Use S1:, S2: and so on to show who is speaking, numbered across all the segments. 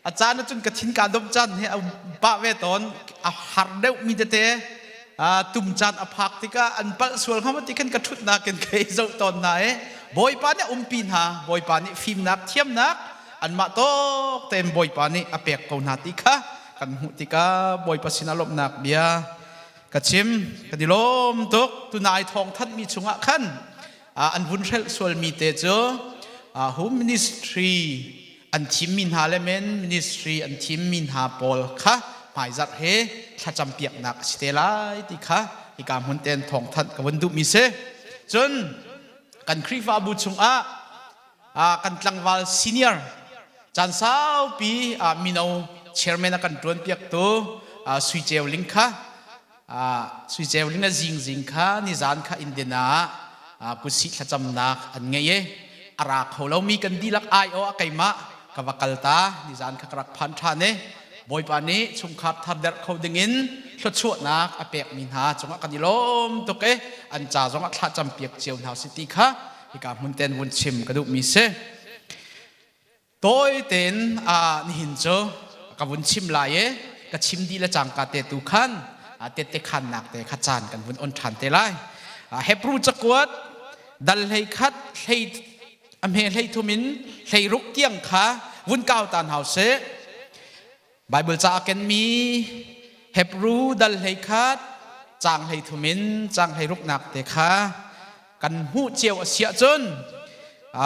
S1: A caan ahcun ka thin kaa domh caan hi a um pah ve tawn. A har deuhmi tete tum caan a phak tikah an palh sual hnga maw ti khan ka ṭhutnak in ka i zoh tawn hna i Bawipa nih a umpi hna. Bawipa nih fimnak, thiamnak anmah tawk tein Bawipa nih a pek ko hna ti kha kan hmuh tikah Bawipa sinah lawmhnak bia ka chim. Kan i lawm tuk. Tunai thawng thanhmi chungah khan an vun hrelh sualmi te cu Home Ministry an thimmi hna le men ministry an thimmi hna pawl kha hmaizarh he thlacam piaknak a si te lai ti kha hika hmun ten thawngthanh ka vun duhmi si. Cun kan Khrihfabu chungah kan tlangval senior caan saupi mino chairman a kan ṭuan piaktu Sui Ceu Ling kha Sui Ceu Ling le Zing Zing kha nizan kha Indiana ah kutsih thlacamnak an ngei i a ra kho lomi kan dihlak aiawh ah keimah ka va kal ta. Nizan kha ka rak phan ṭhan i Bawipa nih chungkhar thar derh kho dingin thluachuahnak a pekmi hna cungah kan i lawm tuk i an ca zongah thlacam piak cio hna usih ti kha hika hmun ten vun chim ka duhmi si. Tawi tein nihin cu ka vun chim lai i ka chim dih le cangka te tu khan tette khannak te kha caan kan vun on ṭhan te lai. Hebrew cakuat dal 11 hlei a hme 13 in 16 tiang kha vun kau ta hna usih. Bible ca a kenmi Hebrew dal 11 caang 13 in caang 16nak te kha kan hmuh cio a si ahcun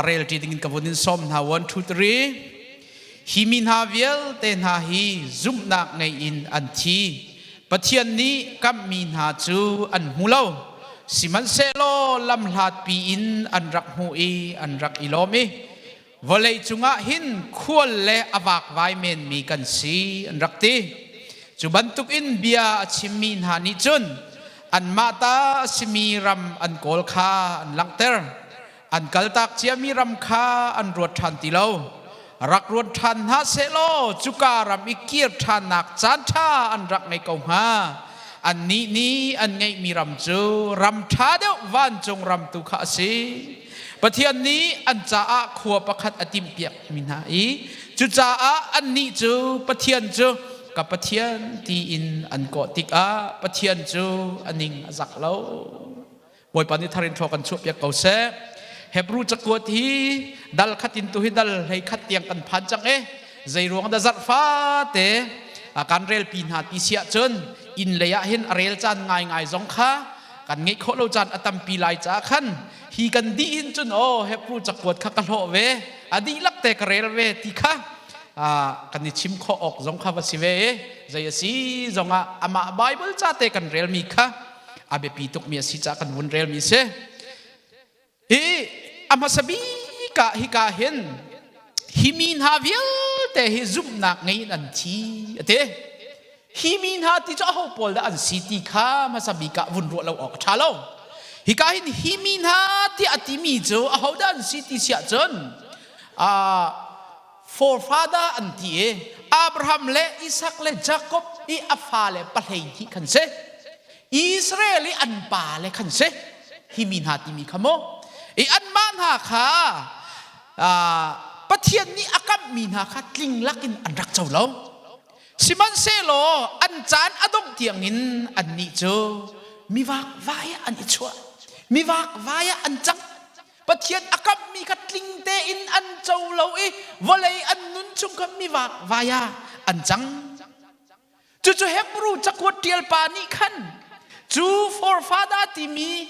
S1: rel ṭi dingin ka vun in sawm hna. 1 2 3. Hi mi hna vialte hna hi zumhnak ngei in an thi. Pathian nih kamhmi hna cu an hmu lo, sihmanhsehlaw lamhlatpi in an rak hmuh i an rak i lawm i vawlei cungah hin khual le a vakvai menmi kan si an rak ti. Cu bantukin bia a chimmi hna nih cun anmah ta a simi ram an kawl kha an langhter. An kaltak ciami ram kha an ruat ṭhan ti lo. Rak ruat ṭhan hna sehlaw cuka ram i kir ṭhannak caanṭha an rak ngei ko hnga. Annih nih an ngeihmi ram cu ram ṭha deuh vancung ram tu kha a si. Pathian nih an caah khua pakhat a timhpiakmi hna i cucaah annih cu Pathian cu ka Pathian tiin an kawh tikah Pathian cu a ning a zak lo. Bawipa nih thar in thaw kan chuahpiak ko seh. Hebrew cakuat hi dal khat in tu hi dal 11 tiang kan phan cang e. Zei ruang dah zarh fate kan relpi hna ti si ahcun inn lei ah hin a rel caan ngaingai zong kha kan ngeih khawh lo caan a tampi lai caah khan hi kan dih hin cun aw Hebrew cakuat kha ka hlawh ve, a dihlak te ka rel ve ti kha kan i chim khawh awk zong kha va si ve i zei a si zongah amah Bible ca te kan relmi kha a biapi tukmi a si caah kan vun relmi si. Hi a hmasa bik ah hika hin hi mi hna vialte hi zumhnak ngei in an thi a ti. Hi mi hna ti cu aho pawl dah an si ti kha hmasa bik ah vun ruah lo awk a ṭha lo. Hika hin hi mi hna tiah a timi cu aho dah an si ti si ahcun forefather an ti i Abraham le Isak le Jakob i a fale pahlei hnih khan si. Israel i an pale khan si. Hi mi hna timi kha mu. I anmah hna kha Pathian nih a kamhmi hna kha tling lakin an rak co lo. Sihmanhsehlaw an caan a dongh tiangin annih cu mivakvai ah an i chuah. Mivakvai ah an cang. Pathian a kamhmi kha tling tein an co lo i vawlei an nun chung kha mivakvai ah an cang. Cucu Hebrew cakuat ṭial pa nih khan cu forefather timi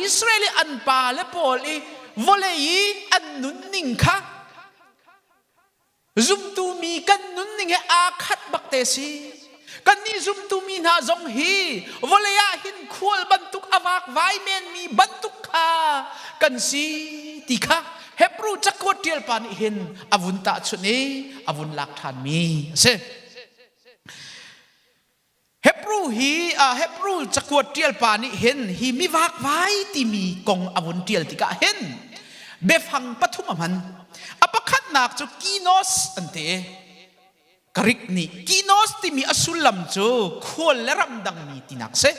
S1: Israel i an pa le pawl i vawlei i an nunning kha zumtu mi kan nunning he aa khat bak te si. Kannih zumtu mi hna zong hi vawlei ah hin khual bantuk a vakvai menmi bantuk kha kan si ti kha Hebrew cakuat ṭial pa nih hin a vun tahchunh i a vun lak ṭhanmi a si. Hebrew hi Hebrew cakuat ṭial pa nih hin hi mivakvai timi kong a vun ṭial tikah hin biafang pathum a hman. A pakhatnak cu kinos an ti. Greek nih kinos timi a sullam cu khual le ramdangmi tinak a si.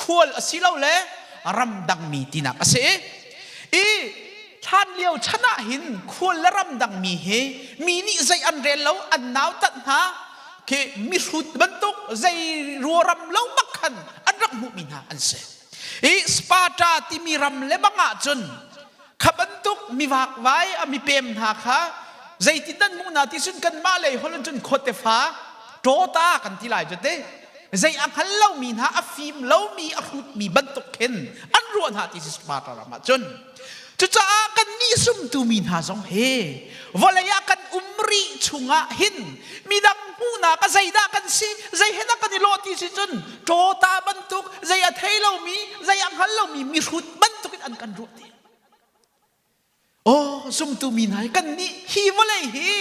S1: Khual a si lo le ramdangmi tinak a si. I Hlan lio chan ah hin khual le ramdang mi hi mi nih zei an rel lo, an nautat hna khi mihrut bantuk zei ruaram lo bak khan an rak hmuhmi hna an si. I Sparta timi ram le bang ah cun kha bantuk mivakvai a mipem hna kha zeitin nan hmuh hna ti cun kanmah lei holh in cun khuatefa ṭawta kan ti lai cu te zei a hngal lomi hna a fim lomi a hrutmi bantuk khin an ruah hna ti si Sparta ram ah cun. Cucaah kannih zumtu mi hna zong hi vawlei ah kan um rih chungah hin midang hmuhnak ah zeidah kan si, zei he dah kan i lawh ti si cun ṭawta bantuk, zei a thei lomi, zei a hngal lomi mihrut bantukin an kan ruah ti. Aw, zumtu mi hna hi kannih hi vawlei hi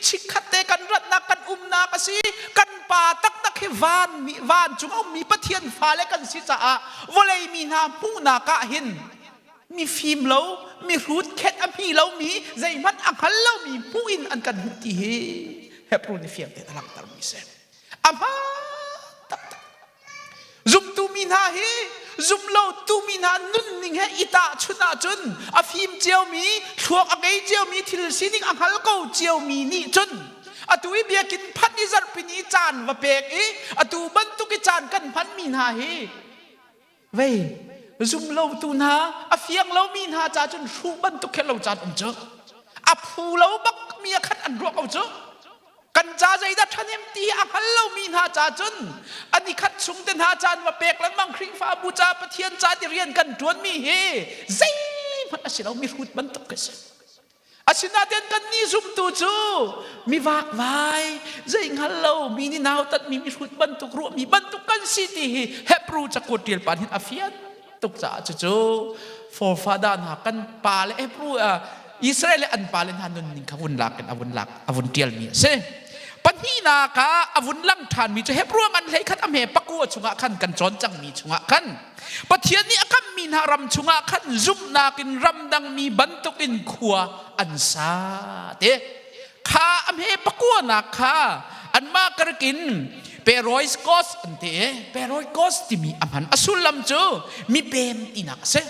S1: chikkhat te kan ratnak kan umnak a si. Kan pa taktak hi van mi vancung a ummi Pathian fale kan si caah vawlei mi hna hmuhnak ah hin mifim lo mihrut khet a hmi lomi zeihmanh a hngal lomi hmuh in an kan hmuh ti hi Hebrew nih fiang tein a langhtermi a si. A hmaan taktak. Zumtu mi hna hi zumlotu mi hna nunning he i tahchunh ahcun a fim ciomi, thluak a ngei ciomi, thil sining a hngal ko ciomi nih cun atu i biakinn phanh i zarhpini caan va pek i atu bantuk i caan kan hmanmi hna hi Vei, zumlotu hna, a fiang lomi hna ca cun hruh bantuk khe lo caan um cu. A phu lo bak mi a khat an ruah ko cu. Kan ca zeidah ṭhahnem ti a hngal lomi hna ca cun an i khat chung te hna caan va pek lengmang Khrihfabu ca Pathian ca ti rian kan ṭuanmi hi zeihmanh a si lo mihrut bantuk ka si. Asinain kannih zumtu cu mi vakvai, zei hngal lo, mi nih nautatmi mihrut bantuk ruahmi bantuk kan si ti hi Hebrew cakuat ṭial pa hin a fian tuk caah cucu forefather hna kan pa le Hebrew Israel le an pale hna nunning kha vun lak in a vun lak a vun ṭialmi a si. Pahnihnak ah a vun lang ṭhanmi cu Hebrew ngan hlei khat a hme pakua chungah khan kan cawn cangmi chungah khan Pathian nih a kammi hna ram chungah khan zumhnak in ramdangmi bantukin khua an sa te. Kha a hme pakuanak kha anmah karkin Peroiskos an ti i Peroikos timi a hman. A sullam cu mipem tinak a si.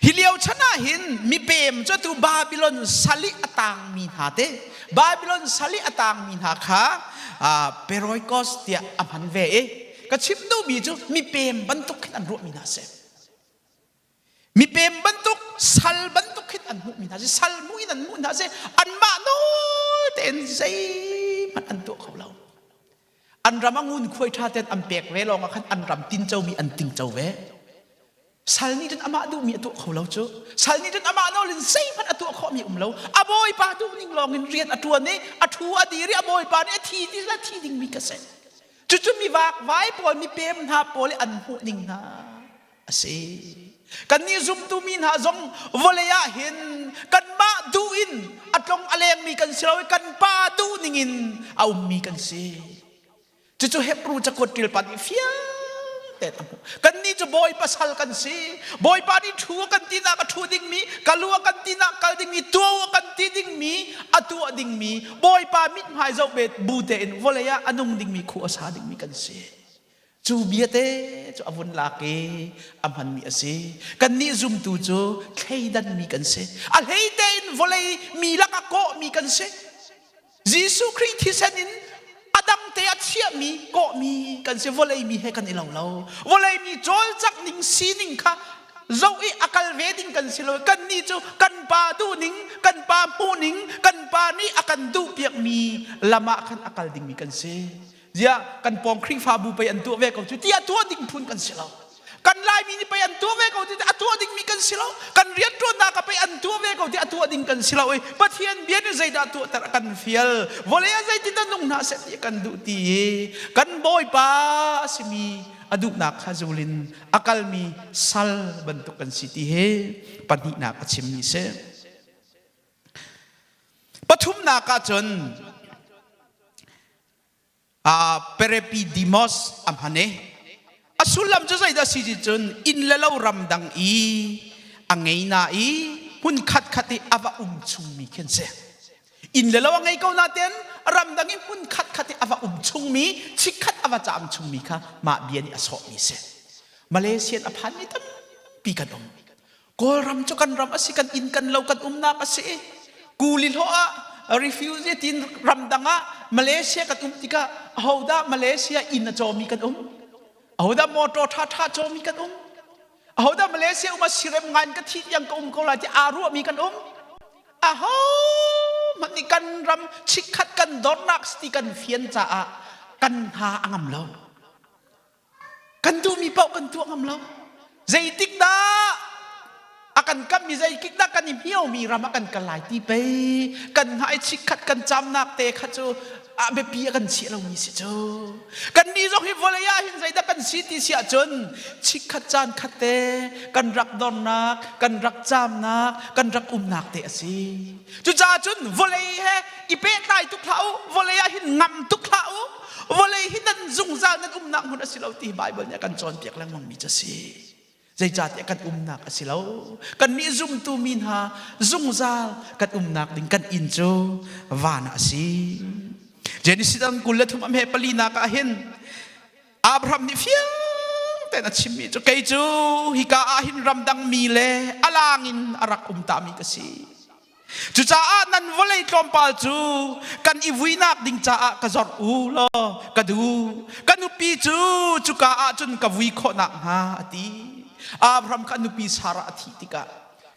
S1: Hi lio chan ah hin mipem cu atu Babylon sal i a tangmi hna te Babylon sal i a tangmi hna kha Peroikos tiah a hman ve i ka chim duhmi cu mipem bantuk khin an ruahmi hna a si. Mipem bantuk sal bantuk khin an hmuhmi hna si sal hmuh in an hmuh hna si anmah nawl tein zeihmanh an tuah kho lo. An ram a ngunkhuai ṭha tein an pek ve lawngah khan an ram tincomi an tingco ve. Sal nih cun amah duhmi a tuah kho lo cu. Sal nih cun amah nawl in zeihmanh a tuah khawhmi um lo. A bawipa duh ning lawng in rian a ṭuan i a ṭhu a dir i a bawipa nih a thi ti le thi dingmi ka si. Cucu mi vakvai pawl mi pem hna pawl i an hmuh ning hna a si. Kannih zumtu mi hna zong vawlei ah hin kanmah duh in a tlong a lengmi kan si lo i kan pa duh ning in a ummi kan si. Cucu Hebrew cakuat ṭial pa nih fiang tein a hmuh. Kannih cu Bawipa sal kan si. Bawipa nih ṭhu a kan tinak a ṭhu dingmi, kal u a kan tinak kal dingmi, tuah u a kan ti dingmi, a tuah dingmi, Bawipa mithmai zoh bu tein vawlei ah a nung dingmi, khu a sa dingmi kan si. Cu bia te cu a vun lak i a hmanmi a si. Kannih zumtu cu thleidanmi kan si. A hlei tein vawlei mi lakah kawhmi kan si. Jesuh Khrih thisen in a dang te a chiahmi kawhmi kan si vawlei mi he kan i lo lo vawlei mi cawlcangh ning sining kha zoh i a kal ve ding kan si lo kan nih cu kan pa duh ning kan pa hmuh ning kan pa nih a kan duh piakmi lam ah khan a kal dingmi kan si Ziah kan pawng Khrihfabu pei an tuah ve ko cu tiah tuah ding phun kan si lo. Kan Laimi nih pei an tuah ve ko ti a tuah dingmi kan si lo. Kan rianṭuannak ah pei an tuah ve ko ti a tuah ding kan si lo i Pathian bia nih zeidah tuahter a kan fial. Vawlei ah zeitindah nung hna seh ti a kan duh ti i kan Bawipa a simi a duhnak kha zul in a kalmi sal bantuk kan si ti hi pahnihnak a chimmi si. Pathumnak ah cun Perepidimos a hman i a sullam cu zeidah si ti cun inn le lo ram dang i a ngei na i hmun khat khat i a va um chungmi khi an si. Inn le lo a ngei ko nain ramdang i hmun khat khat i a va um chungmi, chikkhat a va caam chungmi kha mah bia nih a sawhmi si. Malaysia a phanmi tampi kan um. Kawlram cu kan ram a si, kan inn kan lo kan umnak a si. Kuli hlawh ah refugee tin ramdang ah Malaysia kan um tikah ahodah Malaysia inn a cawmi kan um? Ahodah motor ṭhaṭha cawmi kan um? Ahodah Malaysia um ah sirem ngai in ka thi tiang ka um ko lai ti aa ruahmi kan um? Aho hmanh nih kan ram chikkhat kan dornak ti kan fian caah kan hna a ngam lo. Kan duhmi paoh kan tuah ngam lo. Zeitik dah a kan kammi zeitik dah kan i hmiomi ram ah kan kal lai ti pei kan hna i chikkhat kan camnak te kha cu a biapi a kan chiah lomi si cu. Kan nih zong hi vawlei ah hin zeidah kan si ti si ahcun chikkhat caan khat te kan rak dornak, kan rak camnak, kan rak umnak te a si. Cucaah cun vawlei he i pehtlai tuk hlah u, vawlei ah hin ngam tuk hlah u, vawlei hi nan zungzal nan umnak hmun a si lo ti Baibal nih a kan cawnpiak lengmang mi cu a si. Zeicahtiah kan umnak a si lo. Kannih zumtu mi hna zungzal kan umnak ding kan inn cu van ah a si. Genesis an 23 a hme palinak ah hin Abraham nih fiang tein a chimmi cu kei cu hika ah hin ramdang mi le a lang in a rak um tami ka si. Cucaah nan vawlei tlawmpal cu kan i vuinak ding caah ka zorh u law ka duh. Ka nupi cu cuka ah cun ka vui khawh nakhnga a ti. Abraham kha a nupi Sarah a thih tikah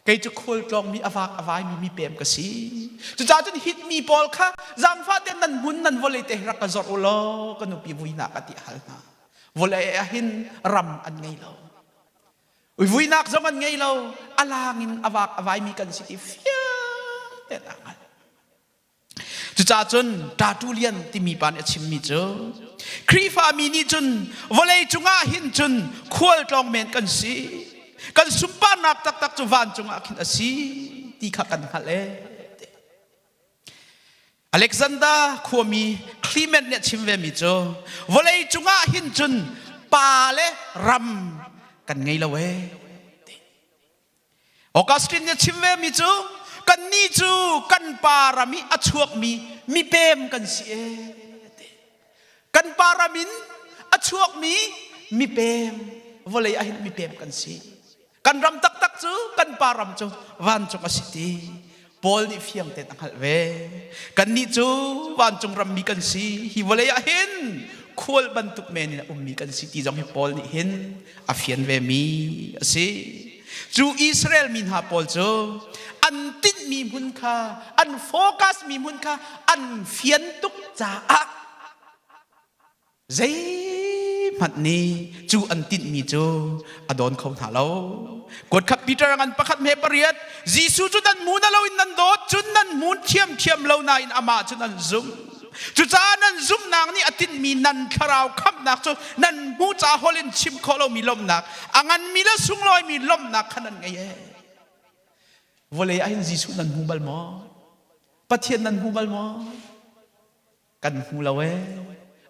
S1: kei cu khualtlawngmi a vak a vaimi mipem ka si. Cucaah cun Hit mi pawl kha zaangfah tein nan hmun nan vawlei te hi rak ka zorh u law ka nupi vuinak ah ti a hal hna. Vawlei ah hin ram an ngei lo. Vuinak zong an ngei lo. A lang in a vak a vaimi kan si ti fiang tein aa hngal. Cucaah cun Tertullian timi pa nih a chimmi cu Khrihfami nih cun vawlei cungah hin cun khualtlawng men kan si. Kan sunparnak taktak cu vancung ah khin a si ti kha kan hngalh ee. Alexander khuami Clement nih a chim vemi cu vawlei cungah hin cun pa le ram kan ngei lo ee. Augustine nih a chim vemi cu kannih cu kan pa ram i a chuakmi mipem kan si ee. Kan pa ram in a chuakmi mipem vawlei ah hin mipem kan si. Kan ram taktak cu kan pa ram cu vancung a si ti Paul nih fiang tein a hngalh ve. Kannih cu vancung rammi kan si. Hi vawlei ah hin khual bantuk men in a ummi kan si ti zong hi Paul nih hin a fian ve mi a si. Cu Israel mi hna pawl cu an tinhmi hmun kha an focus mi hmun kha an fian tuk caah Zeihmanh nih cu an tinhmi cu a dawn kho hna lo. Kuatkhat Peter ngan pakhat hme pariat Jesuh cu nan hmu na loin nan dawt cun nan hmu thiamthiam lo nain amah cu nan zumh. Cucaah nan zumhnak nih a tinhmi nan thlarau khamhnak cu nan hmu ca holh in chim khawh lomi lawmhnak a nganmi le sunglawimi lawmhnak kha nan ngei ee. Vawlei ah hin Jesuh nan hmu bal maw? Pathian nan hmu bal maw? Kan hmu lo ee.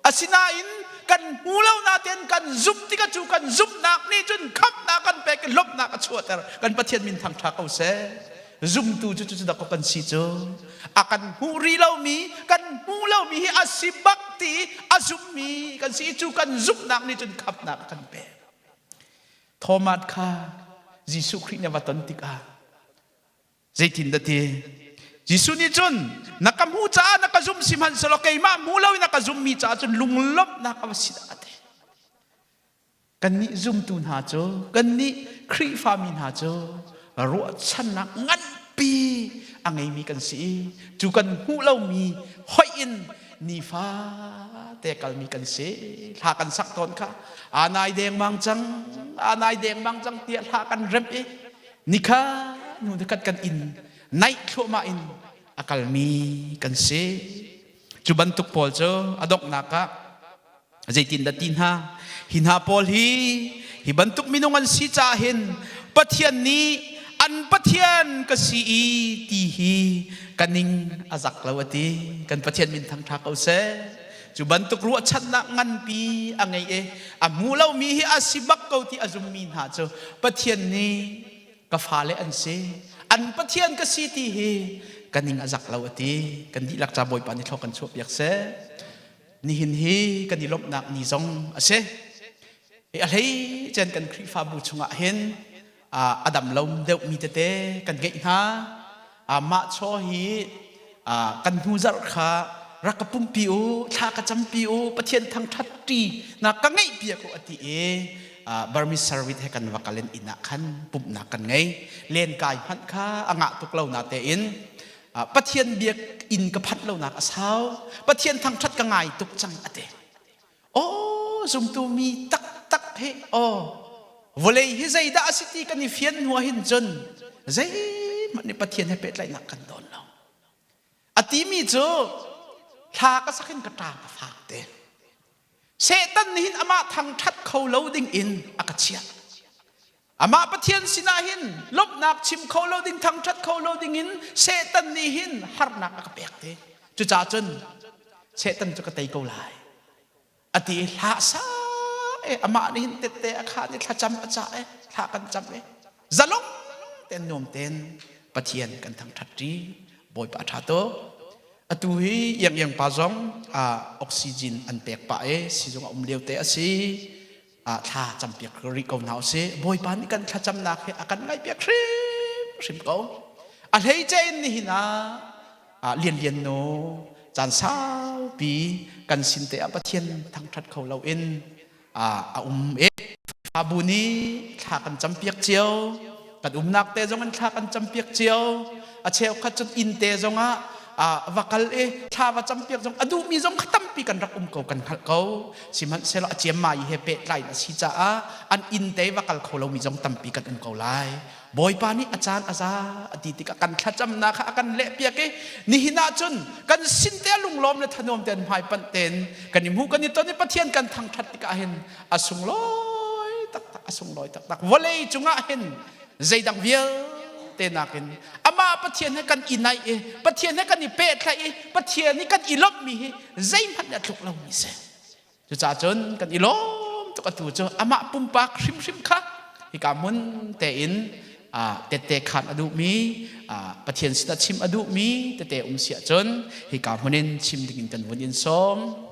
S1: Asinain kan hmu lo natein kan zumh tikah cu kan zumhnak nih cun khamhnak kan pek i lawmhnak a chuahter. Kan Pathian min thangṭha ko seh. Zumtu cu cu dak kan si cu. A kan hmuh rih lomi, kan hmuh lomi hi a si bak ti a zummi kan si i cu kan zumhnak nih cun khamhnak a kan pek. Thomas kha Jesuh Khrih nih a va ton tikah Zeitindah ti? Jesuh nih cun na ka hmuh caah na ka zumh sihmanhsehlaw keimah hmu loin na ka zummi caah cun lunglawmhnak a va si dah a ti. Kannih zumtu hna cu kannih Khrihfami hna cu ruahchannak nganpi a ngeimi kan si i cu kan hmuh lomi hoih in nifate kalmi kan si. Hla kan sak tawn kha aa nai dengmang cang, aa nai dengmang cang tiah hla kan remh i Nikha hnu nikhat kan inn naih thluahmah in a kalmi kan si. Cu bantuk pawl cu a donghnak ah zeitindah ti hna? Hi hna pawl hi hi bantuk minung an si caah hin Pathian nih an Pathian ka si i ti hi ka ning a zak lo a ti. Kan Pathian min thangṭha ko seh. Cu bantuk ruahchannak nganpi a ngei i a hmu lomi hi a si bak ko ti a zummi hna cu Pathian nih ka fale an si, an Pathian ka si ti hi ka ning a zak lo a ti. Kan dihlak ca Bawipa nih thlawk kan chuahpiak seh. Nihin hi kan i lawmhnak ni zong a si. A hlei cen kan Khrihfabu chungah hin. A dam lo deuhmi tete kan ngeih hna. Mah chaw hi kan hnu zarh kha rak ka pumpi u, thla ka campi u, Pathian thangṭhat ṭi na ka ngeih piak u a ti i Burmese service he kan va kal in inn ah khan pumhnak kan ngei. Lenkai hmanh kha a ngah tuk lo na tein Pathian biak inn ka phanh lonak a sau. Pathian thangṭhat ka ngai tuk cang a ti. Aw zumtu mi taktak hi aw vawlei hi zeidah a si ti kan i fian hnu ahhin cun zeihmanh nih Pathian he pehtlaihnak kan dawn lo. A timi cu thla ka sak in ka ṭang a fak te. Satan nih hin amah thangṭhat kho lo ding in a ka chiah. Amah Pathian sinah hin lawmhnak chim kho lo ding, thangṭhat kho lo ding in Satan nih hin harnak a ka pek te. Cucaah cun Satan cu ka tei ko lai. A ti i hlah sa e amah nih hin tette a khan i thlacam a cah e thla kan cam e zalong ten nuam ten Pathian kan thangṭhat ṭi Bawipa a ṭha tuk. Atu hi iang iang pa zong oxygen an pek pah e sizung a um lio te a si. Thla campiak rih ko hna usih. Bawipa nih kan thlacamnak hi a kan ngaihpiak hrimhrim ko. A hleice in nihin ah Lian Lian nu caan saupi kan sin te ah Pathian thangṭhat kho loin a um i Fabu nih thla kan campiak cio. Kan umnak te zong in thla kan campiak cio. A cheukhat cun inn te zongah va kal i thla va campiak zong a duhmi zong kha tampi kan rak um ko kan hngalh ko. Sihmanhsehlaw a ciammai he pehtlai in a si caah an inn te va kal kho lomi zong tampi kan um ko lai. Bawipa nih a caan a za a ti tikah kan thlacamnak kha a kan lehpiak i nihin ah cun kan sin te lunglawm le thanuam tein hmaipanh tein kan i hmu kan i ton i Pathian kan thangṭhat tikah hin a sunglawi taktak a sunglawi taktak vawlei cungah hin zeidang vialte nakin amah Pathian he kan i naih i Pathian he kan i pehtlaih i Pathian i kan i lawmhmi hi zeihmanh nih a tluk lomi si. Cucaah cun kan i lawm tuk atu cu amah pumpak hrimhrim kha hika hmun tein tette khan a duhmi Pathian sinah chim a duhmi tete um si ahcun hika hmun in chim dingin kan vun in sawm.